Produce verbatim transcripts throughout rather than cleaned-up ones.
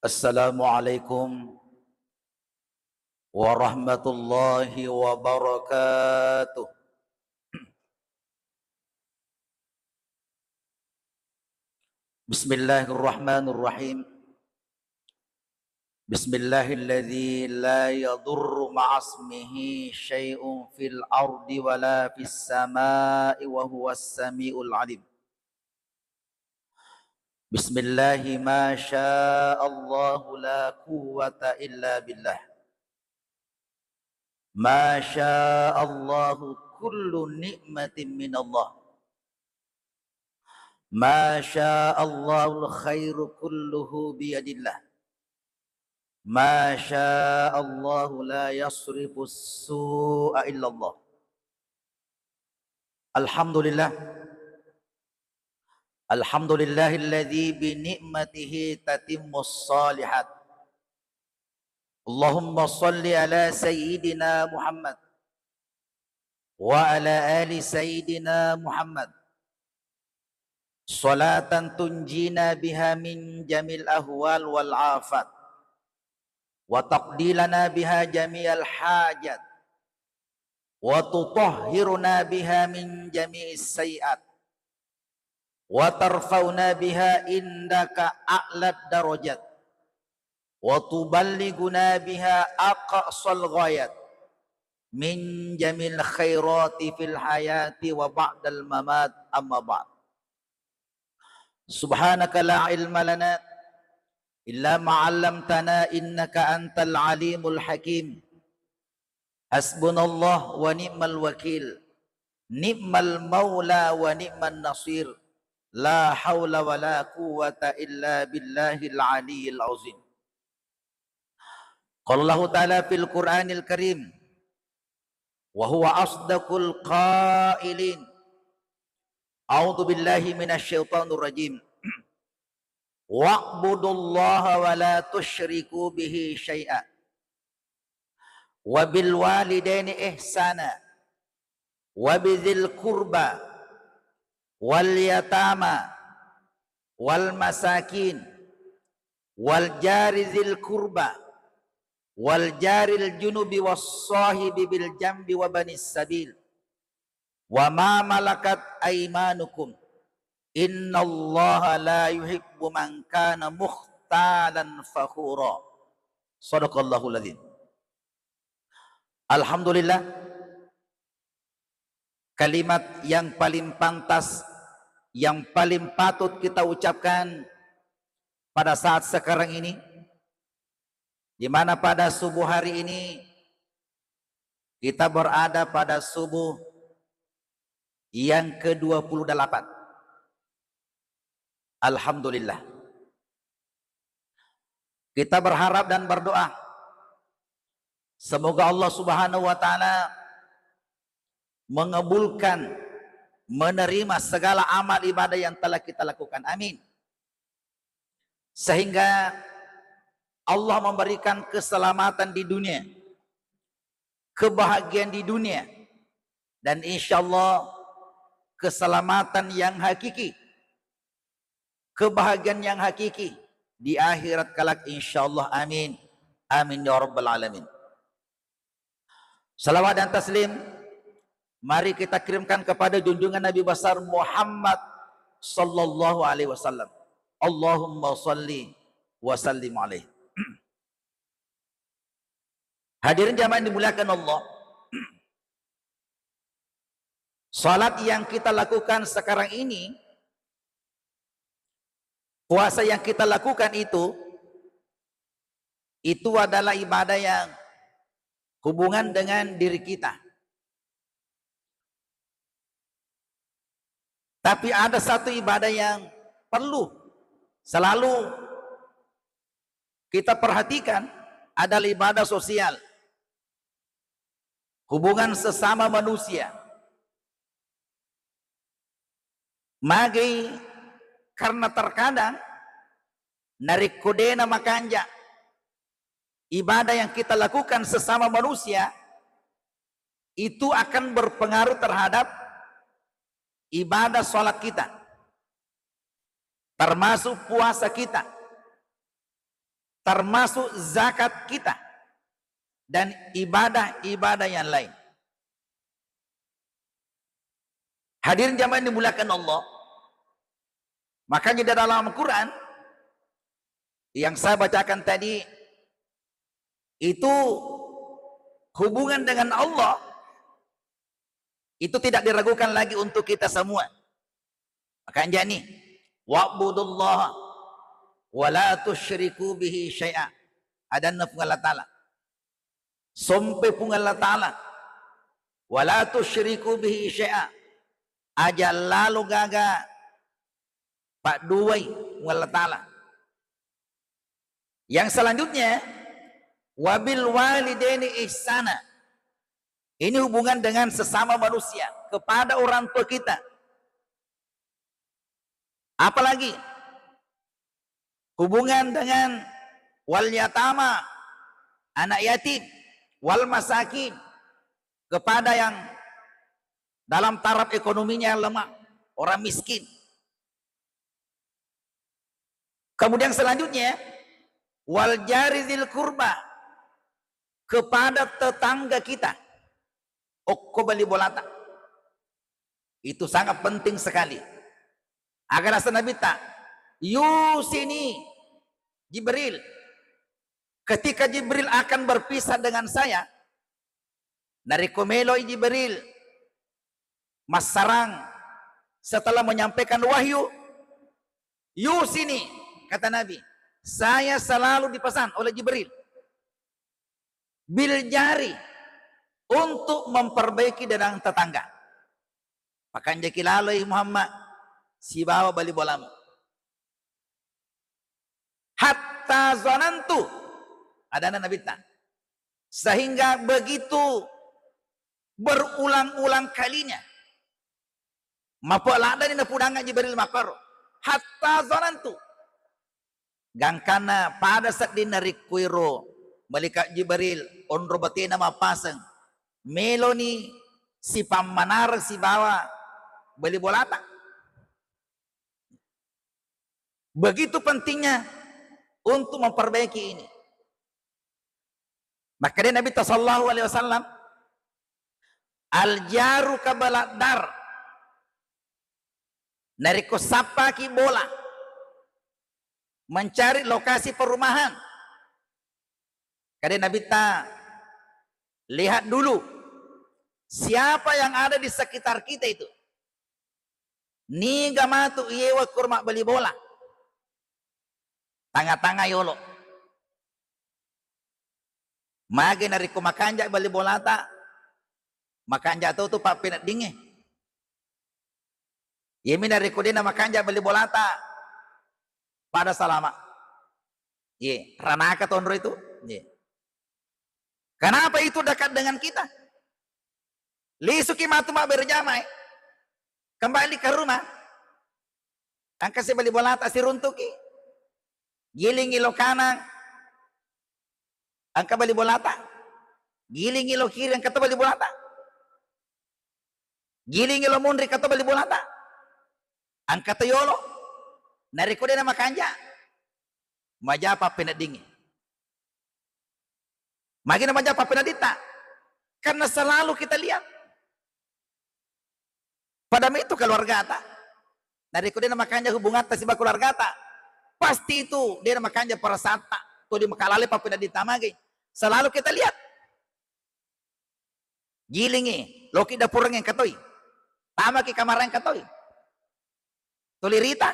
Assalamualaikum warahmatullahi wabarakatuh. Bismillahirrahmanirrahim. Bismillahilladzi la yadurru ma'asmihi syai'un fil ardi wala fis sama'i wa huwas sami'ul alim. Bismillahi ma sya Allahu la quwwata illa billah. Ma sya Allahu kullu ni'matin minallah. Ma sya Allahul khairu kulluhu biyadillah. Ma sya Allahu la yasrifu su'a illallah. Alhamdulillah. Alhamdulillahilladzi bi ni'matihi tatimmus shalihat. Allahumma shalli ala sayyidina Muhammad wa ala ali sayyidina Muhammad. Shalatan tunjina biha min jamil ahwal wal afat. Wa taqdi lana biha jami'al hajat. Wa tutahhiruna biha min jami'is sayyi'at. Wa tarfa'una biha indaka a'lad darajat. Wa tuballighuna biha aqsal ghayat. Min jamil khairati fil hayati wa ba'dal mamat, amma ba'd. Subhanaka la ilma lana illa ma 'allamtana innaka antal alimul hakim. Hasbunallah wa ni'mal wakil. Ni'mal maula wa ni'man nasir. La haula wa la quwwata illa billahil aliyyil azim. Qala Allahu ta'ala fil Qur'anil Karim, wa huwa asdaqul qailin. A'udzu billahi minasy syaithanir rajim. Wa'budullaha wa la tusyriku bihi syai'a. Wa bil walidaini ihsana. Wa bidzil qurba. Wal yatama. Wal masakin. Wal jari dzil qurba. Wal jaril junubi was sahibi bil jambi wa banis sabil. Wa ma malakat aimanukum. Innallaha la yuhibbu man kana mukhtalan fakhura. Sadaqallahul adzim. Alhamdulillah, kalimat yang paling pantas, yang paling patut kita ucapkan pada saat sekarang ini, di mana pada subuh hari ini kita berada pada subuh yang kedua puluh delapan. Alhamdulillah. Kita berharap dan berdoa, semoga Allah Subhanahu wa Ta'ala mengabulkan, menerima segala amal ibadah yang telah kita lakukan. Amin. Sehingga Allah memberikan keselamatan di dunia, kebahagiaan di dunia, dan insya Allah keselamatan yang hakiki, kebahagiaan yang hakiki di akhirat kelak, insya Allah. Amin. Amin ya rabbal alamin. Salawat dan taslim mari kita kirimkan kepada junjungan Nabi besar Muhammad sallallahu alaihi wasallam. Allahumma salli wa sallim alaihi. Hadirin jamaah yang dimuliakan Allah, salat yang kita lakukan sekarang ini, puasa yang kita lakukan itu, itu adalah ibadah yang hubungan dengan diri kita. Tapi ada satu ibadah yang perlu selalu kita perhatikan, adalah ibadah sosial. Hubungan sesama manusia. Magi, karena terkadang narekko de'na makanja ibadah yang kita lakukan sesama manusia, itu akan berpengaruh terhadap ibadah sholat kita, termasuk puasa kita. termasuk zakat kita dan ibadah-ibadah yang lain. Hadirin jamaah yang dimuliakan Allah, makanya di dalam Al-Quran yang saya bacakan tadi itu hubungan dengan Allah itu tidak diragukan lagi untuk kita semua. Makanya nih, "Wa'budullaha wa la tusyriku bihi syai'a." Adanna Puang Allah Ta'ala. Sompe Puang Allah Ta'ala. "Wa la tusyriku bihi syai'a." Aja lalo gaga padduai Puang Allah Ta'ala. Yang selanjutnya, "Wabil walidaini ihsana." Ini hubungan dengan sesama manusia, kepada orang tua kita. Apalagi hubungan dengan wal yatama, anak yatim, wal masakin, kepada yang dalam taraf ekonominya yang lemah, orang miskin. Kemudian selanjutnya, "Wal jari dzil qurba," kepada tetangga kita. Okko bali bolata. Itu sangat penting sekali. Aga naseng Nabitta, "Yusini Jibril." Ketika Jibril akan berpisah dengan saya, narekko meloi Jibril massarang setelah menyampaikan wahyu, "Yusini," kata Nabi, "saya selalu dipesan oleh Jibril, bil jari, untuk memperbaiki dengan tetangga. Pakanjaki laloi Muhammad sibawa bali bolamu." "Hatta zanantu," adanna Nabitta. Sehingga begitu berulang-ulang kalinya. Mapeladdani napudangnga Jibril makkoro. "Hatta zanantu." Gangkanna pada sedding narekko iro Malaikat Jibril onro batena mappaseng, meloni sipammanareng sibawa bali bolata. Begitu pentingnya untuk memperbaiki ini. Makkeda Nabi sallallahu alaihi wasallam, "Al jaru kabaladar." Narekko sappaki bola, mencari lokasi perumahan, kade Nabitta, lihat dulu siapa yang ada di sekitar kita itu. Niga matu iyewa kuro mabbali bola? Tanga-tanga yolo. Magi narekko makanja bali bolata, makanja to tu pappeneddingnge. Iyemi narekko de namakanja bali bolata, pada salama. Ye, ranaka tonro itu. Ye. Kenapa itu dekat dengan kita? Lisuki matu mabbere jamae. Kembali ke rumah. Engka si bali bolata siruntuki. Gilingi lo kanan. Engka bali bolata. Gilingi lo kiri, engka to bali bolata. Gilingi lo munri, engka to bali bolata. Engka to yolo. Narekko de namakanja, majapa peneddingi. Magi na majapa penaditta? Karena selalu kita lihat. Pada itu keluargata. Narekko de namakanja hubungatta siba keluargata, pasti itu de namakanja perasaanna. Tuli makalale pappeneddinta magi. Selalu kita lihat. Gilingi, loki dapureng engka toi. Tamaki kamareng engka toi. Tuli rita.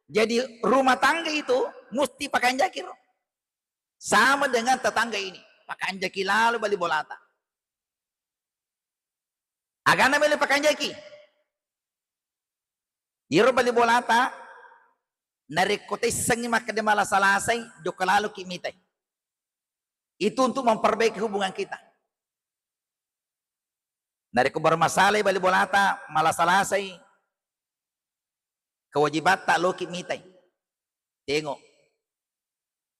Jadi rumah tangga itu musti pakanjaki ro. Sama dengan tetangga ini, pakanjaki lalo bali bolata. Agana melo pakanjaki. Iyaro bali bolata, narekko taissengngi makkeda malasa-lasai, jokka laloki mitai. Itu untuk memperbaiki hubungan kita. Narekko bermasalah bali bolata, malasa-lasai, kewajibatta loki mitai. Tengok.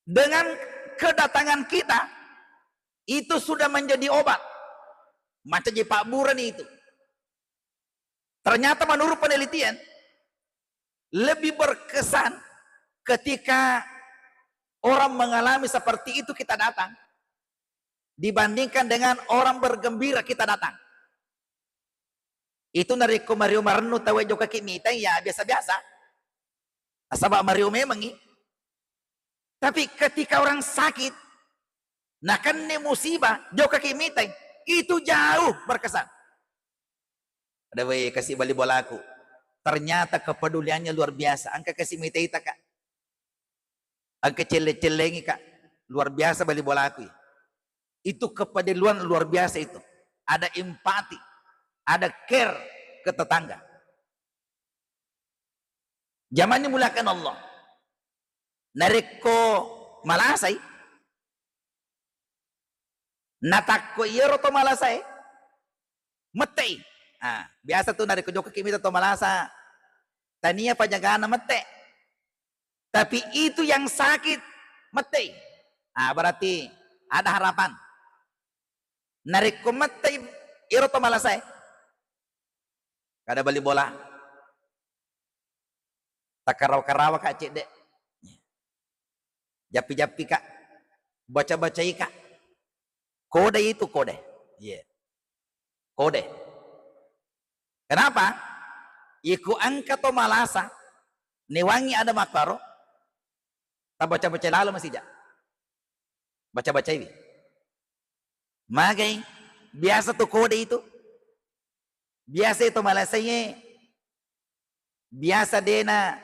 Dengan kedatangan kita, itu sudah menjadi obat. Macam je pabburani itu. Ternyata menurut penelitian, lebih berkesan ketika orang mengalami seperti itu kita datang, dibandingkan dengan orang bergembira kita datang. Itu narekko mario marennu tauwe jokkaki mitai, ya biasa-biasa. Nasaba mario memangngi. Tapi ketika orang sakit, nakenni musibah, jokkaki mitai, itu jauh berkesan. Ada wae kasi bali bolaku. Ternyata kepeduliannya luar biasa. Engka kasi mitaita, Kak. Engka celle-cellengi, Kak. Luar biasa bali bolaku. Itu kepedulian luar biasa itu. Ada empati, ada care ke tetangga. Jamani mulakan Allah. Narekko malasai, natakko iyaro to malasae, mettei. Ah, biasa tu narekko jokkaki mita to malasa, tania pajagana mette. Tapi itu yang sakit, mettei. Ah, berarti ada harapan. Narekko mettei iyaro to malasae, kada bali bola. Takarawa-karawa, Kak, cedde. Jappi-jappi, Kak. Baca-bacai, Kak. Kode itu, kode. Iya. Kode. Kenapa? Iku engka to malasa, newangi ada makkaro, tabaca-baca lalo masija. Baca-bacaiwi. Magai, biasa tu kode itu. Biasa itu malasaie, biasa dena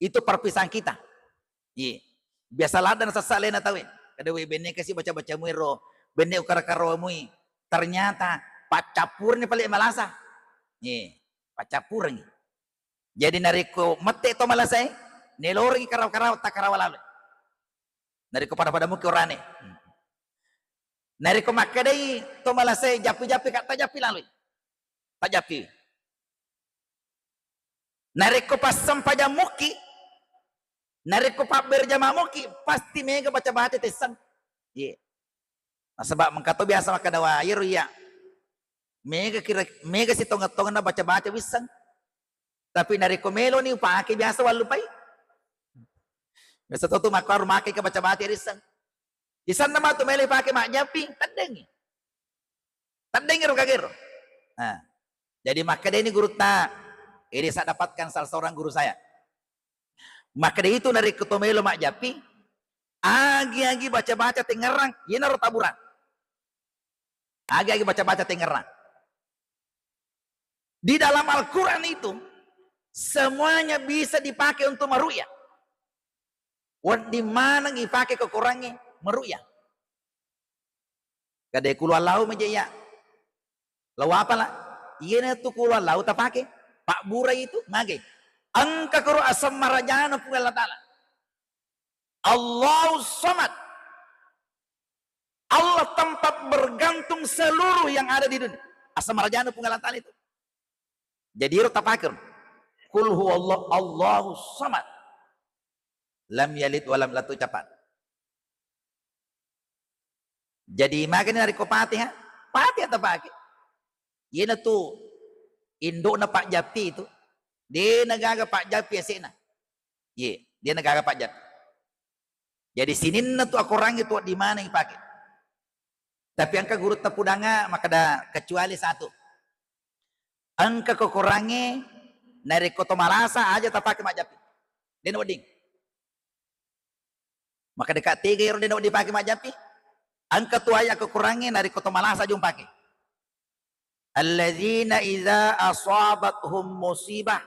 itu perpisahan kita. Iya. Biasa ladang sessa lena tawe. Kada we benne kasi baca-baca muiro, benne ukara-karawa mui. Ternyata paccappurni pale malasa. Iya, paccappurni. Jadi narekko mette to malasae, nelorengi karawa-karawa, takarawa lalo. Narekko pada-pada muki orane. Narekko makkedai to malasae, jappi-jappi, Kak, tajappi laloi. Tajappi. Narekko passempajang muki, narekko pabberjama muki, pasti mega baca-baca tessang. Iya. Nasaba mengka to biasa makkeda wa iyaro iya. Mega kira, mega sitongeng-tongenna baca-baca wisseng. Tapi narekko meloni upake biasa wallupai. Biasa to tu makkuaro make ke baca-baca risseng. Isanna matu melo ipake majjappi, teddengi. Teddengi ro kagero. Nah, jadi makkedani gurutta, ini saya dapatkan salah seorang guru saya. Makkeda itu narekko to melo majjappi, agi-agi baca-baca tengngerang, yenaro taburang. Agi-agi baca-baca tengngerang. Di dalam Al-Quran itu, semuanya bisa dipakai untuk meruqyah. Wedding maneng ipake ko Korangnge meruqyah. Kada kulu allahu maja iya. Lao apala? Iyanatu kulu allahu tapake. Pabbura itu, magai. Engka koro aseng marajana Puang Allah Ta'ala. Allahu Samad. Allah tempat bergantung seluruh yang ada di dunia. Aseng marajana Puang Allah Ta'ala itu. Jadi ero tapake. Qul huwallah, Allahu Samad. Lam yalid walam, latu capat. Jadi magani narekko Fatihah, Fatihah tapake. Iyanatu indo'na pajjappi itu, de' nagaga pajjappi ase'na. Iye, de' nagaga pajjappi. Jadi sininna tu akorangnge tu wedding maneng ipake. Tapi engka gurutta pudanga makkeda kecuali satu. Engka ko Korangnge narekko to malasa aja tapake majjappi. De' nawedding. Maka deka tega ero de' nawedding pake majjappi. Engka tu ayat ko Korangnge narekko to malasa aja umpake. Alladzina idza asabathum musibah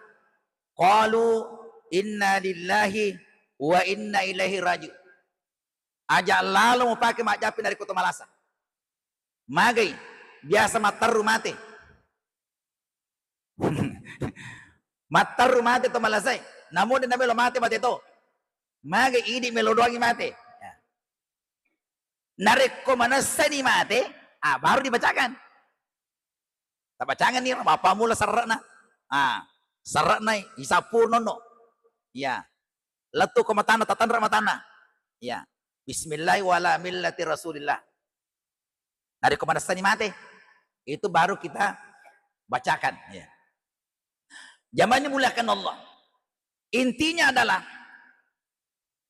qalu inna lillahi wa inna ilaihi raji'un. Aja lalo mupake majjappi narekko to malasa. Magai, biasa matterru mate. Matterru mate to malasae. Namo de' namelo mate, mate to. Magai, idi melo doangi mate. Ya. Narekko manessani mate, ah, baru dibacakan. Tabacangenni, mappammula serre'na. Ah, serre'na isappuru nonno. Ya. Lettu ko matanna, tatanre matanna. Ya. Bismillah wa ala millati Rasulillah. Narekko manessani mate, itu baru kita bacakan. Ya. Jamaah yang dimuliakan Allah. Intinya adalah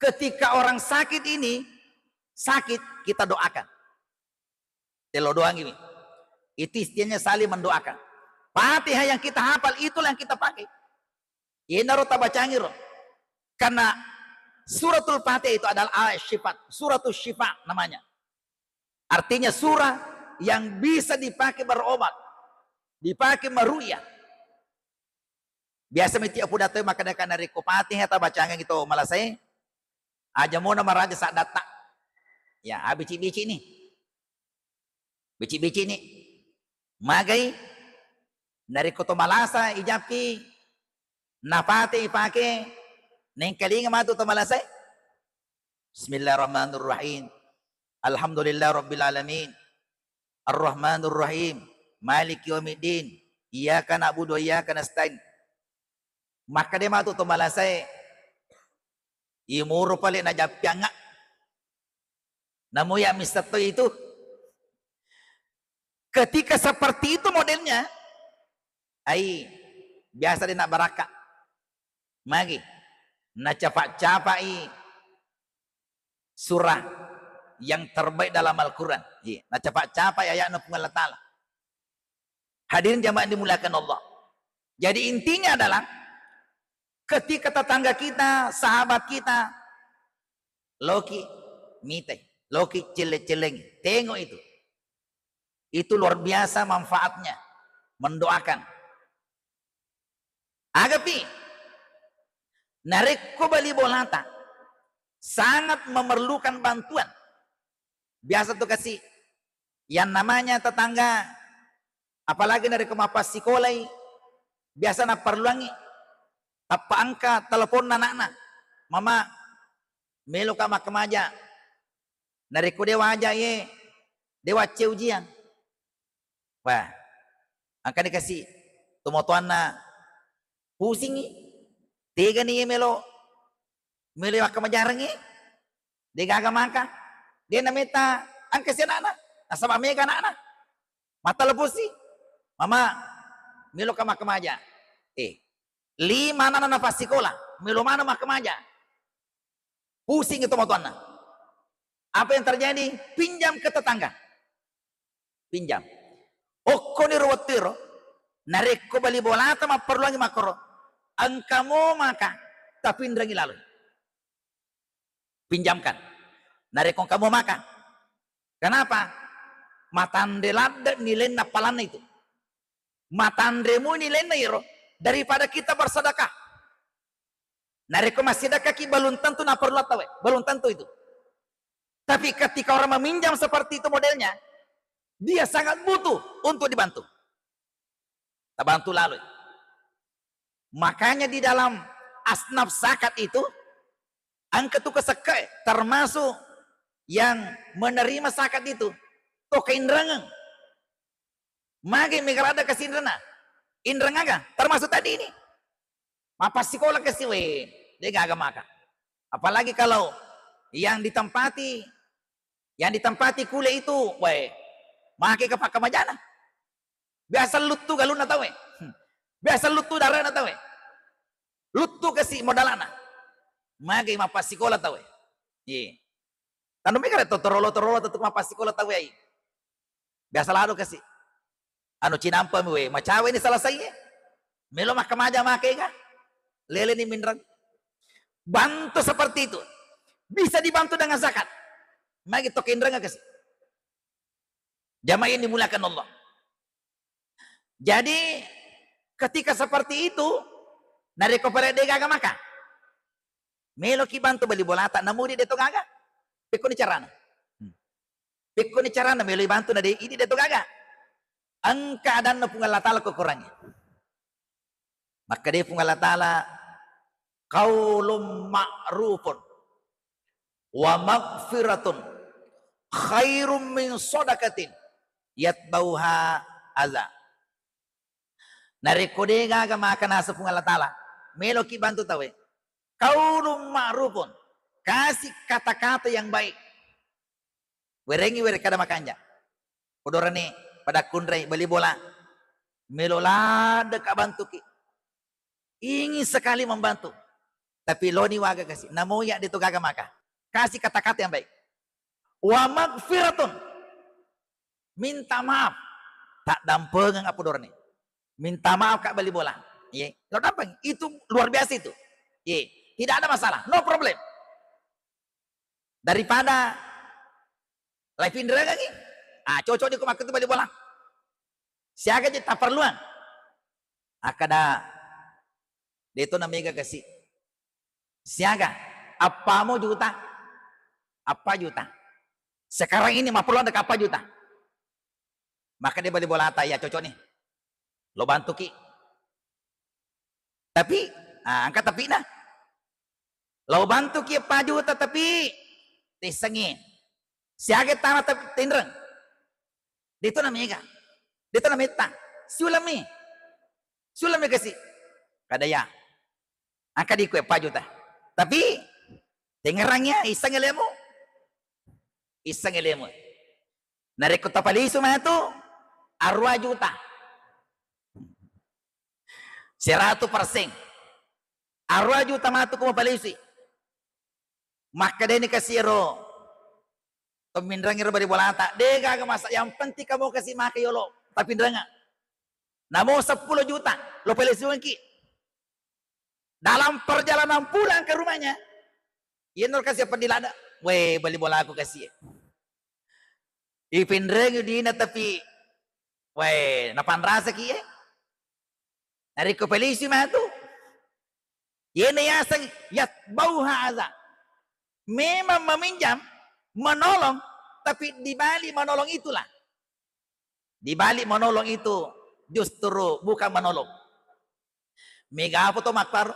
Ketika orang sakit ini sakit, kita doakan. Telo doangi mi. Itu istilahnya saling mendoakan. Fatihah yang kita hafal, itulah yang kita pakai. Yenaro tabacangi ro. Karena suratul Fatihah itu adalah al-syifat, suratul syifa namanya. Artinya surah yang bisa dipakai berobat, dipakai meruqyah. Biasa mi tiap pudato makkeda, narekko Fatihah tabacangengngi to malasae, aja mona maraja saddatta. Ya, abicik-bicik ni. Bicik-bicik ni. Magai, narekko to malasa ijappi, na Fatihah ipake, nengkalinga matu to malasae. Bismillahirrahmanirrahim. Alhamdulillah rabbil alamin. Arrahmanirrahim. Maliki yaumiddin. Iyyaka na'budu wa iyyaka nasta'in. Makkeda matu to malasae, imuro pale najappiangnga. Namu ya mister to itu. Ketika seperti itu modelnya, ai biasa de' nabbarakka. Magi? Nacapa-capai surah yang terbaik dalam Al-Quran. Iya, nacapa-capai ayatna Puang Allah Ta'ala. Hadirin jamaah dimuliakan Allah. Jadi intinya adalah ketika tetangga kita, sahabat kita, loki mitai, loki celle-cellengi, tengok itu. Itu luar biasa manfaatnya. Mendoakan. Agapi, narekko bali bolata sangat memerlukan bantuan. Biasa tu kasi, yang namanya tetangga, apalagi narekko mappassikolai, biasa napparluangngi, tappa engka teleponna anakna, "Mama, meloka makkamaja." Narekko de' waja ye, de' wacce ujian. Wah, engkani kasi tomatoanna pusingngi, tegani ye melo, melo makkamajarengngi, de' gaga maka, de' nameta engka si anakna, nasaba mega anakna. Mattelepon si, "Mama, meloka makkamaja." Eh, lima anakna napassikola, melo maneng makkamaja. Pusing itu tomatoanna. Apa yang terjadi? Pinjam ke tetangga. Pinjam. Okkoni ro wettu ero, narekko bali bolata mapparluangngi makkoro, engkamo maka tapinrengi laloi. Pinjamkan. Narekko engkamo maka. Kenapa? Matanre ladde' nilainna palanna itu. Matanre mu nilainna iro daripada kita bersedekah. Narekko massedekahki, belum tentu naperlu tauwe, belum tentu itu. Tapi ketika orang meminjam seperti itu modelnya, dia sangat butuh untuk dibantu. Tabantu laloi. Makanya di dalam asnaf zakat itu, engka tu kasekke'e, termasuk yang menerima zakat itu, to kainrengeng. Magi mega ladde' kasi inrenna? Inreng aga? Termasuk tadi ini. Mapassikola kasi, we, de' gaga maka. Apalagi kalau yang ditempati, yang ditempati kuliah itu, we, make ka pakkamajana. Biasa luttu galunna tauwe. Hmm. Biasa luttu darana tauwe. Luttu kasi modalana. Magi mapassikola tauwe. Iya. Tanu mega re to torolo-torolo tettu mapassikola tauwe ai. Biasa lado kasi. Anu cinampa mi, we, macawe ni selesai ye. Melo makkamaja make ga. Lele ni minreng. Bantu seperti itu. Bisa dibantu dengan zakat. Magi to kainrengeng kasi. Jamaah yang dimuliakan Allah. Jadi ketika seperti itu, narekko pale de' gaga maka, meloki bantu bali bolata, namudi de' to gaga. Pekkoni carana. Hmm. Pekkoni carana melo ibantu na de' idi de' to gaga. Engka adanna Puang Allah Ta'ala ko Korangnge. Makkeda Puang Allah Ta'ala, "Qaulun ma'rufun wa maghfiratun khairum min shadaqatin yatba'uha adza." Narekko de' gaga maka naseng Puang Allah Ta'ala, meloki bantu tauwe. Qaulun ma'rufun, kasi kata-kata yang baik. Werengngi were kada makanja. Kodorani pada kunrai bali bola. Melo ladde' ka bantuki. Ingin sekali membantu. Tapi loni waga kasi, namo iya de to gaga maka. Kasi kata-kata yang baik. Wa magfiratun. Minta maaf. Taddampengeng apa dorane. Minta maaf Kak bali bola. Iya, lo dampeng. Itu luar biasa itu. Iya, tidak ada masalah. No problem. Daripada lai pinrengengi. Ah, cocok di ko makkutu bali bola. Siaga je taperluang. Akkada de to namega kasi. Siaga? Appamu juta? Appa juta? Sekarang ini mapperlu ada appa juta? Maka de bali bolata, ya cocok nih. Lo bantuki. Tapi, ah, angka tapi nah. Lo bantuki appa juta tapi tissengi. Siaga tama tapi tinreng. De to namega. De to nametta. Siulami. Siulami kasi. Kada ya. Angka diku appa juta. Tapi tengerang ya, isseng elemu. Isseng elemu. Narekko tapalisu matu, arua juta. Seratu persen. Arua juta matu ko mapalisui. Makkedani kasi ero to minrengi ro bali bolata, de gaga masa, yang penting kamu kasi maka yolo tapinrengeng. Namo seppulo juta lo palisuengki. Dalam perjalanan pulang ke rumahnya, yenno kasi peddi lada, we bali bolaku kasi. Ipinrengi dina tapi, we napanrasaki e. Narekko palisu'i matu, yena yaseng yatba'uha adza. Memang meminjam, menolong, tapi di balik menolong itulah, di balik menolong itu justru bukan menolong. Mega apa to makkaro?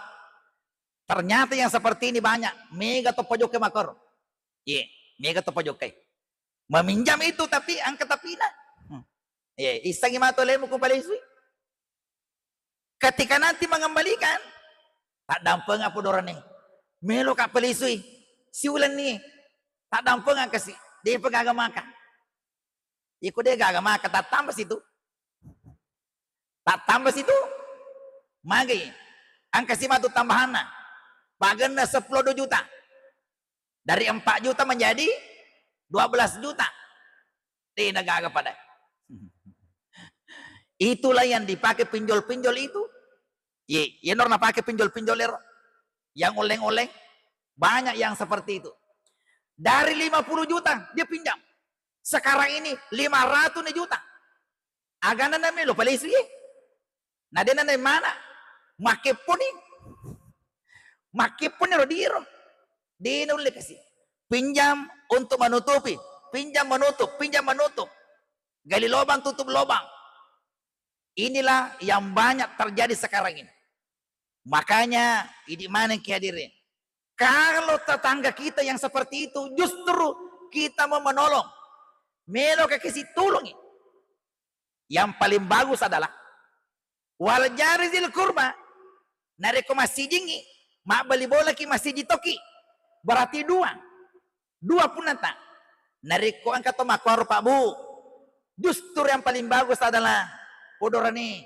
Ternyata yang seperti ini banyak. Mega to pojokka makkaro. Iya, mega to pojokka. Meminjam itu tapi angka tapina. Hmm. Iya, issengi matu lemu ku palisui. Ketika nanti mengembalikan, taddampengeng apa dorane. Melo ka palisui. Siulenni. Taddampengeng kasi. Depa gaga maka. Iko de gaga maka tattamba situ. Tattamba situ. Magai. Angka si matu tambahanna. Pagenna seppulo dua juta. Dari empat juta menjadi dua belas juta. Dena gaga pada. Itulah yang dipakai pinjol-pinjol itu. Ye, yenor napake pinjol-pinjol ero. Yang oleng-oleng, banyak yang seperti itu. Dari lima puluh juta dia pinjam. Sekarang ini lima ratus nih juta. Agana nami lo palesui. Na dena nai mana? Makkepponi. Makkepponi ro diro. Dena ulle kasi. Pinjam untuk menutupi. Pinjam menutup, pinjam menutup. Gali lobang, tutup lobang. Inilah yang banyak terjadi sekarang ini. Makanya, idi maneng ki hadirin. Kalau tetangga kita yang seperti itu, justru kita mau menolong. Melo ka kasi tulungi. Yang paling bagus adalah wal jari zil kurba. Narekko massijingngi, mabbali bolaki massiji toki. Berarti dua. Dua punnata. Narekko engka to makkuaro, Pak Bu, justru yang paling bagus adalah podorani.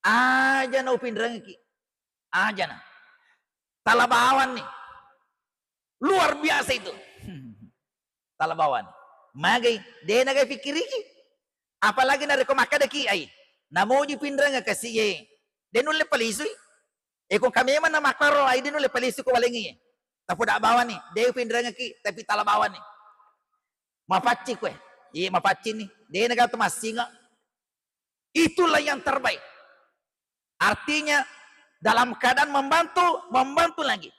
Aja na upinrengki. Aja na. Tala bawanni. Luar biasa itu. Tala bawanni. Magai, de nagai pikiriki. Apalagi narekko makkadaki, ai, namoji pinrengeng kasi ye. De nulle palisui. Eko ka memang na makkaro, ai, de nulle palisui ko walengngi ye. Tapoda bawanni, de pinrengeki, tapi tala bawanni. Mapaccing kowe. Iya, mapaccing ni. De naga to massinga. Itulah yang terbaik. Artinya, dalam keadaan membantu, membantu lagi.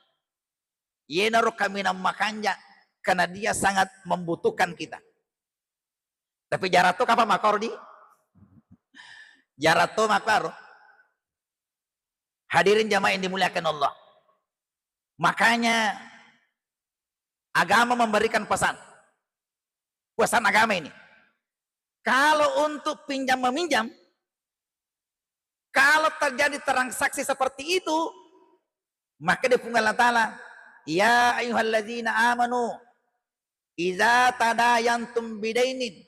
Yenaro kaminang makanja, karena dia sangat membutuhkan kita. Tapi jarato kapan makaro di? Jarato makaro. Hadirin jamaah yang dimuliakan Allah. Makanya agama memberikan pesan. Pesan agama ini. Kalau untuk pinjam meminjam, kalau terjadi transaksi seperti itu, maka dia Puang Allah Ta'ala, "Ya ayyuhalladzina amanu, idza tadayantum bidainin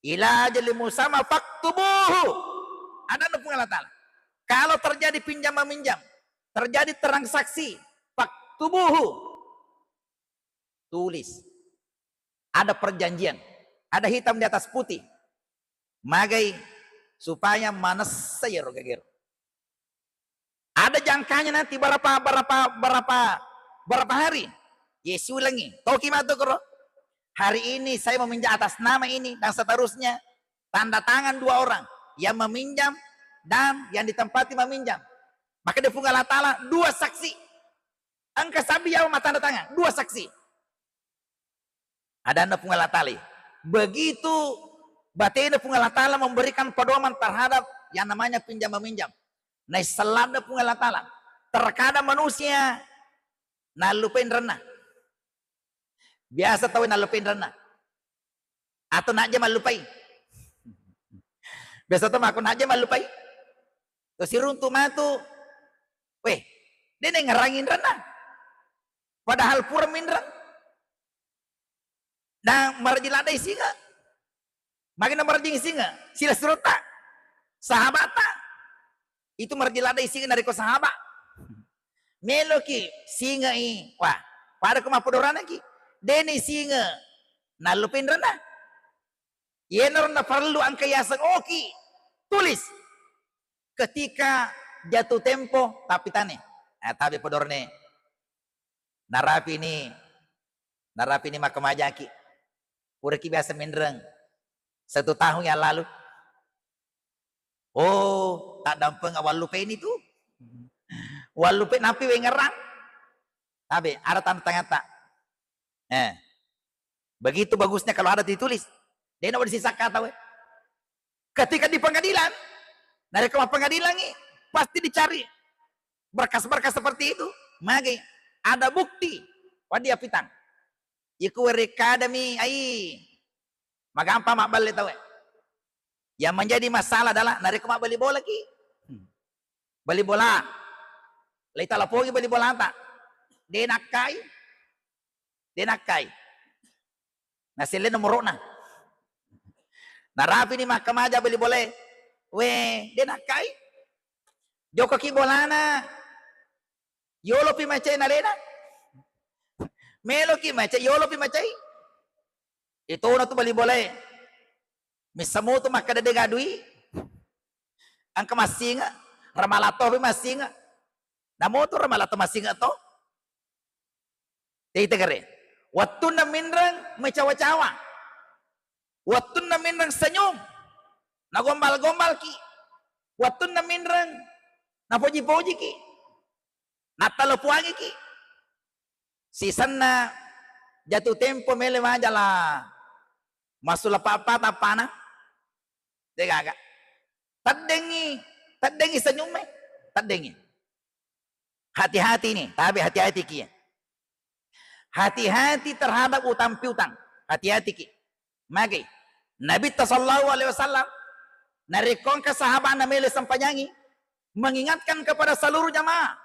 ila ajalin musamma faktubuhu." Ada Puang Allah Ta'ala. Kalau terjadi pinjam meminjam, terjadi transaksi, Tubuhu. Tulis. Ada perjanjian. Ada hitam di atas putih. Magai supaya manessa iyaro gagero. Ada jangkanya nanti berapa, berapa, berapa, berapa hari. Ye siulengi. Toki matu koro. Hari ini saya meminjam atas nama ini dan seterusnya. Tanda tangan dua orang. Yang meminjam dan yang ditempati meminjam. Maka dia Puang Allah Ta'ala dua saksi. Engka sabbi yawa mattanda tangan. Dua saksi. Adanna Puang Allah Ta'ala. Begitu batena Puang Allah Ta'ala memberikan pedoman terhadap yang namanya pinjam meminjam. Naisselladda Puang Allah Ta'ala. Terkadang manusia nallupai inrenna. Biasa tau nallupai inrenna. Atau najja mallupai. Biasa tau mako najja mallupai. To siruntu matu. Weh, de nengngerangi inrenna. Padahal pura minreng. Dan marajing ladde singa. Magena marajing singa. Sila surutta. Sahabatta. Itu marajing ladde singa narekko sahaba. Meloki singa i. Wah, pada ko mappodoranaki. Deni singa. Nallupai inrenna. Yenaro naparellu engka yaseng oki. Tulis. Ketika jatuh tempo, tapi tane. Eh, tabe podorne. Narapi ni, narapi ni makkamajaki. Puraki biasa minreng satu tahun yang lalu. Oh, tak dampeng wallupai ni tu. Wallupai napi wengerang. Tabe, ada tanda tangan tak? Eh, begitu bagusnya kalau ada ditulis. Dena wadi sisakka tau. Ketika di pengadilan, narekko mappengadilangi, pasti dicari berkas-berkas seperti itu. Magi ada bukti. Wadi apitang. Iku werekkadami ai. Magampang mabballe tau. Yang menjadi masalah adalah narekko mabbali bolaki. Bali bola. Lai talapongi bali bolata. De nakkai. De nakkai. Naselle nomoro'na. Narapi ni makkamaja bali bolae. We, de nakkai. Jokoki bolana. Yolopi macai nalena. Meloki macai, yolopi macai. Itona tu bali bolae. Missa moto makkeda de gadui. Engka massinga, ramala topi massinga. Namoto ramala to massinga to. Teitegere. Wettunna minreng mecawa-cawa. Wettunna minreng senyum. Nagombal-gombalki. Wettunna minreng napoji-pojiki. Nattalo puangiki. Sisenna jatuh tempo mele majala. Masula papa tapana. Degaga. Teddengi, teddengi senyumme. Teddengi. Hati-hati ni, tabe hati-hati ki. Hati-hati terhadap utang piutang. Hati-hati ki. Magi Nabitta sallallahu alaihi wasallam narekko engka sahabatna melo sempajangi, mengingatkan kepada seluruh jamaah.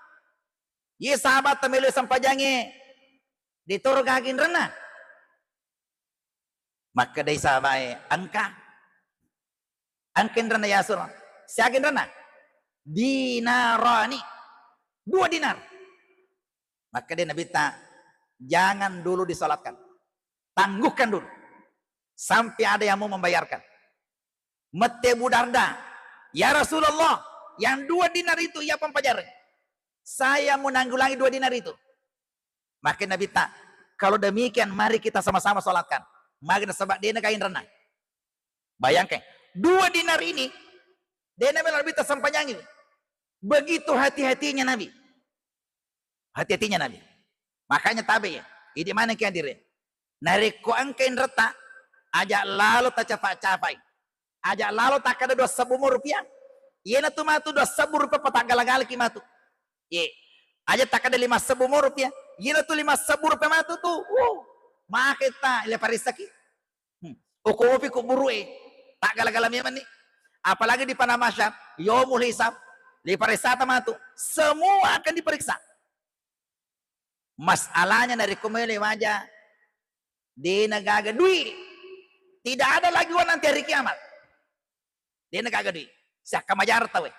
Ye sahabatta melo sempajangi, ditoro gaging renna. Makkedai sahabae, engka. Engka inrenna ya Rasulullah. Siaga inrenna? Dinarani. Dua dinar. Makkedai Nabitta, jangan dulu disolatkan. Tangguhkan dulu. Sampai ada yang mau membayarkan. Mette Abu Darda, ya Rasulullah, yang dua dinar itu ia pampajareng. Saya mau nanggulangi dua dinar itu. Maka Nabitta, kalau demikian mari kita sama-sama solatkan. Magi nasaba dena kain renang. Bayangkan, dua dinar ini, dena melo Nabitta sempajangi. Begitu hati-hatinya Nabi. Hati-hatinya Nabi. Makanya tabe ya. Idi mana ki hadire. Narekko engka inretta, aja lalo tacafa-cafai. Aja lalo takkeda dua sebbu mo rupiah. Iyena tu matu dua sebbu rupiah pataggala-galaki matu. Ye. Aja takkeda lima sebbu mo rupiah. Iyena tu lima sebbu rupiah matu tu. Wuh. Maketta le parissaki. Hmm. Ukopi kuburu'e. Taggala-gala memang ni. Apalagi di padang mahsyar, yaumul hisab, diperiksa matu. Semua akan diperiksa. Masalahnya narekko melo maja, dena gaga dui. Tidak ada lagi uang nanti hari kiamat. Dena gaga dui. Siakka majareng tauwe.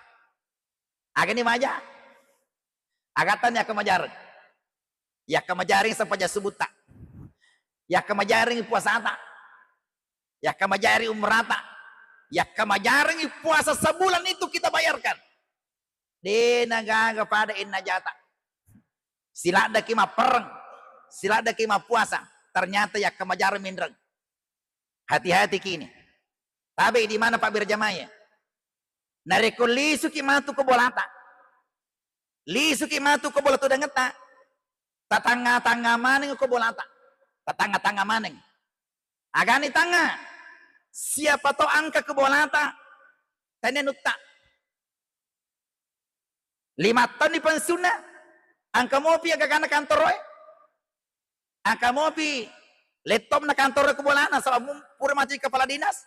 Agani maja. Agattani akko majareng. Yakka majaring sempajang subutta. Yakka majaring puasata. Yakka majaring umrata. Yakka majaring puasa sebulan itu kita bayarkan. De' na gaga pada inna jata. Siladdaki mapperreng, siladdaki mappuasa, ternyata yakka majaring minreng. Hati-hati kini. Tabe' di mana, Pak, berjamaah ya? Narekko lisuki matu ko bolata, lisuki matu ko bola tudangetta, tatangnga-tangnga maneng ko bolata, tatangnga-tangnga maneng. Agani tangnga, siapa to engka ko bolata, tania nutta. Lima taunni pensiunna, engka mopi gagana kantoroe, engka mopi laptopna kantoro ko bolana, saba' mu-, pura matu kepala dinas,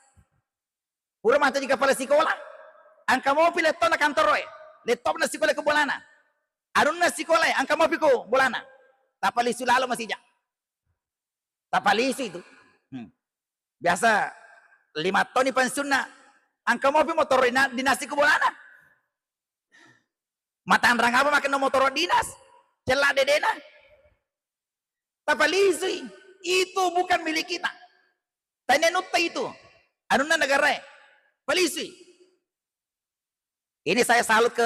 pura matu kepala sikola, engka mopi laptopna kantoroe, laptopna sikola ko bolana, anunna sikolae, engka mopi ko bolana, tapalisu lalo masija. Tapalisu itu. Hmm. Biasa lima taunni pensiunna, engka mopi motoro dina-, dinasi ko bolana. Matanrang apa makenna motoro dinas? Cella dedena. Tapalisui. Itu bukan milik kita. Tania nutta itu. Anunna negarae. Palisui. Ini saya salut ke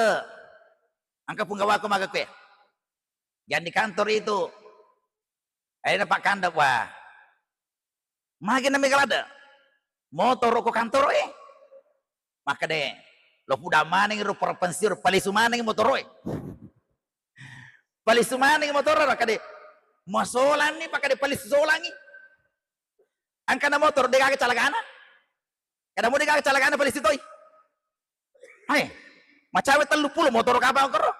engka punggawaku maga kue. Yang di kantor itu, akhirnya Pak Kanda, wah, magi na mega ladde? Motoro ko kantoro e. Makkeda, lo puda maneng ro, pro pensiun, palisu maneng motoro e. Palisu maneng motoro, makkeda, masolanni, makkeda palisu solangi. Engkana motoro, degaga calagana. Kada mo degaga calagana, palisu toi. Hai, macawe tellu pulo motoro kapang koro.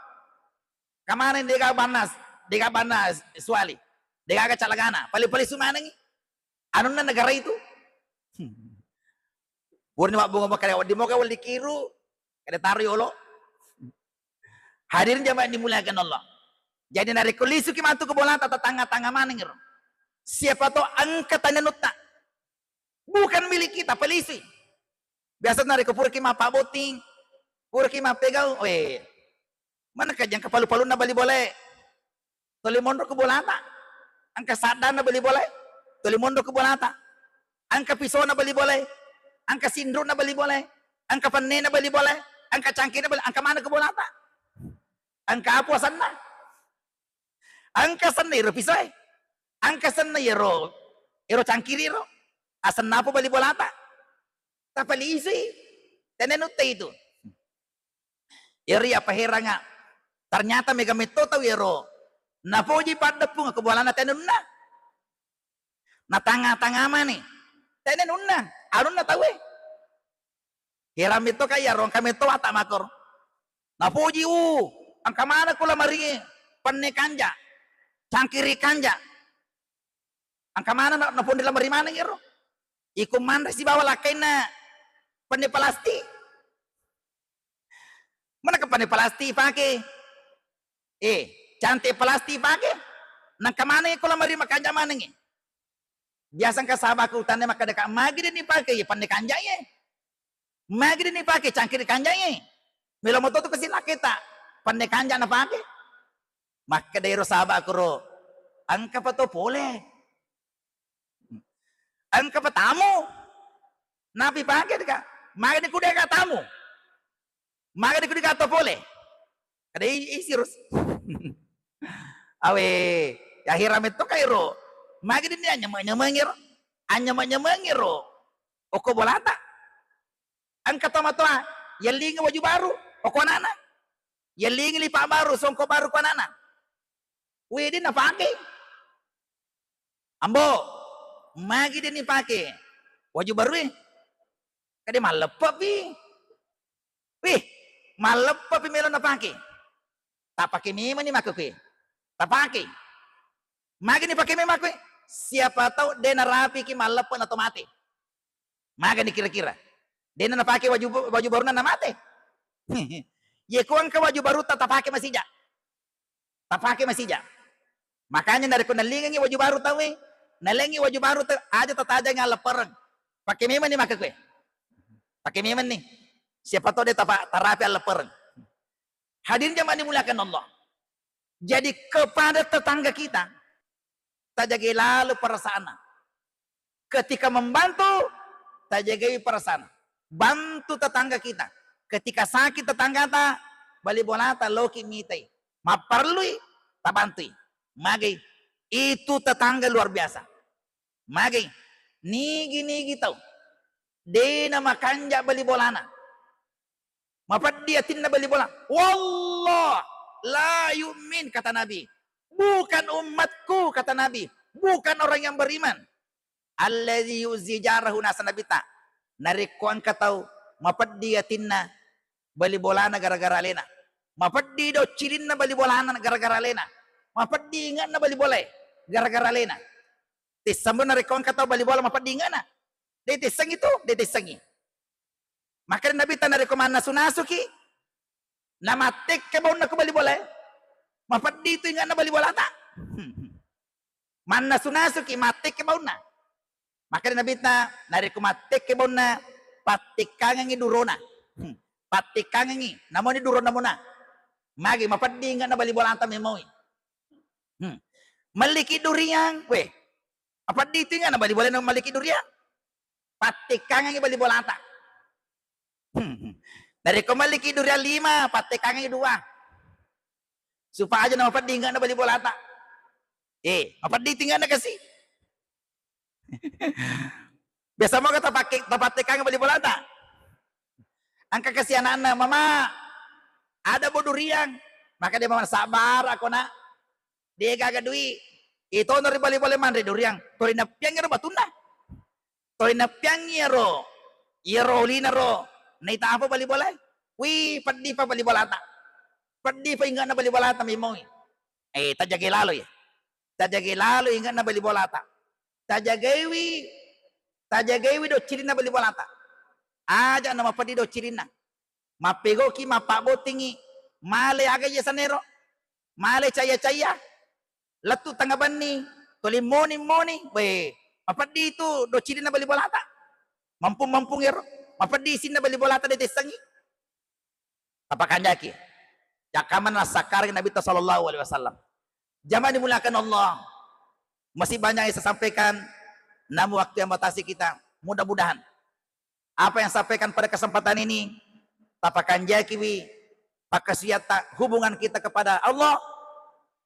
Kamana degaga banna, degaga banna suali. Degaga calagana, pali-, palisu manengi. Anunna negara itu. Purni mabbunga makkeda wedding moga welli kiru, kada taro yolo. Hadirin jamaah yang dimuliakan Allah. Jadi narekko lisuki matu ke bolata, tatanga-tanga maneng ro. Siapa tahu engka tania nutta. Bukan milik kita, palisui. Biasa narekko puraki mappabotting, puraki mappegau, weh, mana kajang kepalu-palunna bali bolae. Tuli monro ke bolata. Engka saddanna bali bolae. Tuli monro ke bolata. Engka pisona bali bolae. Engka sinruna bali bolae. Engka pennena bali bolae. Engka cangkirna bali, engka mana ke bolata. Engka apa asenna? Engka asenna iro pisoe. Engka asenna iro, iro cangkiri ro. Asenna apa bali bolata. Tapalisui. Tania nutta itu. Iyaro iya paheranga. Ternyata mega metto tau iyaro napoji paddeppung ko bolana tania nunna. Natanga-tanga mani. Tania nunna. Anunna tauwe. Hera metto ka iyaro engka metto wata makor. Napoji u. Engka mana kula mari penne kanja. Cangkiri kanja. Engka mana na, naponri lamari maneng ero. Iko manre sibawa lakkainna penne plastik. Mana ke penne plastik pake? Eh, cante plastik pake. Nangka mana iko lamari makanja manengi. Biasa engka sahabaku tanya makkeda ka, magi deni pake ye penne kanja ye. Magi deni pake cangkiri kanja ye. Melo moto tu kasi lakketa. Penne kanja na pake. Makkeda ero sahabaku ro, engka pa to pole. Engka pa tamu. Napi pake deka. Magi ni kudeka tamu. Magi ni kudeka to pole. Kada i-, isi terus. Awe, ya hira metto kai ro. Magi ni anyama-nyamang ro. Anyama-nyamang ro. Oko bolata. Engka tomatoa, yellingi waju baru, oko anana. Yellingi lipa baru, songko baru ko anana. Wih, dena pake. Ambo, magi deni pake waju baru e? Kade malleppepi. Wih, malleppepi melo napake. Tapake memang ni makkue. Tapake. Magi ni pake memang makkue? Siapa tahu de narapiki malleppe na to mate. Magani kira-kira? Dena napake waju, waju barunna namate. Ye ko engka waju baru ta-, tapake masija. Tapake masija. Makanya narekko nalingengi waju baru tauwe, nalengi waju baru tau, aja tatajangi alleppereng. Pake memang ni makkue. Pake memang ni. Siapa tahu de tapa-, tarapi alleppereng. Hadirin jamaah dimuliakan Allah. Jadi kepada tetangga kita, tajagai lalu perasaanna. Ketika membantu, tajagai perasaan. Bantu tetangga kita. Ketika sakit tetanggata, bali bolata, loki mitai. Mapparellui, tabantui. Magai, itu tetangga luar biasa. Magai, nigi-nigi tau. Dena makanja bali bolana. Mapeddi atinna bali bola. Wallah la yu'min, kata Nabi. Bukan umatku, kata Nabi. Bukan orang yang beriman. Alladzi yu'zi jarahu, nasa Nabi ta. Narekko engka tau mapeddi atinna bali bolana gara-gara alena. Mapeddi doccilinna bali bolana gara-gara alena. Mapeddi inge'na bali bolae gara-gara alena. Tessambung narekko engka tau bali bola mapeddi inge'na. De tessengi tu, de tessengi. Makanya Nabi ta narekko mannasu-nasuki, namattekke baunna ku bali bolae, mapeddi tu inge'na bali bolata. Mannasu-nasuki, mattekke baunna. Makanya Nabi ta narekko mattekke baunna, pattekkangengi durona. Hmm. Pattekkangengi, namoni durona mona. Magi mapeddi inge'na bali bolata memoi. Hmm. Melliki duriang, weh. Mapeddi tu inge'na bali bolana melliki duriang. Pattekkangengi bali bolata. Hmm. Narekko melliki duriang lima, pattekkangengi dua. Supaya aja namapeddi inge'na bali bolata. Eh, mapeddi tu inge'na kasi. Biasa moga tapakke, tapattekkang bali bolata. Engka kasi anakna, "Mama, ada bo duriang." Maka dia, "Mama, sabar ako, Nak. De gaga dui." Itono ri bali bola manre duriang. Tori nappiang ero batunna. Tori nappiang ero, ero lina ro. Naita apa bali bola? Wih, peddi pa bali bolata. Peddi pa inge'na bali bolata memoi. Eh, tajagai lalo ya. Tajagai lalo inge'na bali bolata. Tajagaiwi, tajagaiwi doccilinna bali bolata. Aja namapeddi doccilinna. Mappegoki, mappabbottingi, male aga iya sanero. Male caya-caya. Lettu tanga benni, tuli moni-moni. Weh, mapeddi tu doccilinna bali bolata. Mampung-mampung ero. Mapeddi isinna bali bolata de tessengi. Tapakanjaki. Jakkamana nassakkarengngi Nabitta sallallahu alaihi wasallam. Jamaah dimuliakan Allah, masih banyak yang saya sampaikan, namun waktu yang batasi kita. Mudah-mudahan apa yang sampaikan pada kesempatan ini tapakanjakiwi pakkasuwiatta hubungan kita kepada Allah,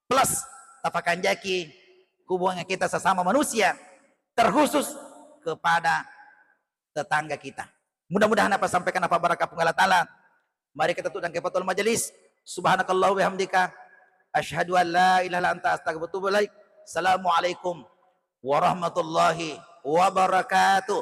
plus tapakanjaki hubungan kita sesama manusia, terkhusus kepada tetangga kita. Mudah-mudahan apa sampaikan apa barakah Puang Allah Ta'ala. Mari kita tutup dengan kafaratul majelis. Subhanakallah wa bihamdika. Asyhadu an la ilaha illa anta astaghfiruka wa atubu ilaik. Assalamualaikum warahmatullahi wabarakatuh.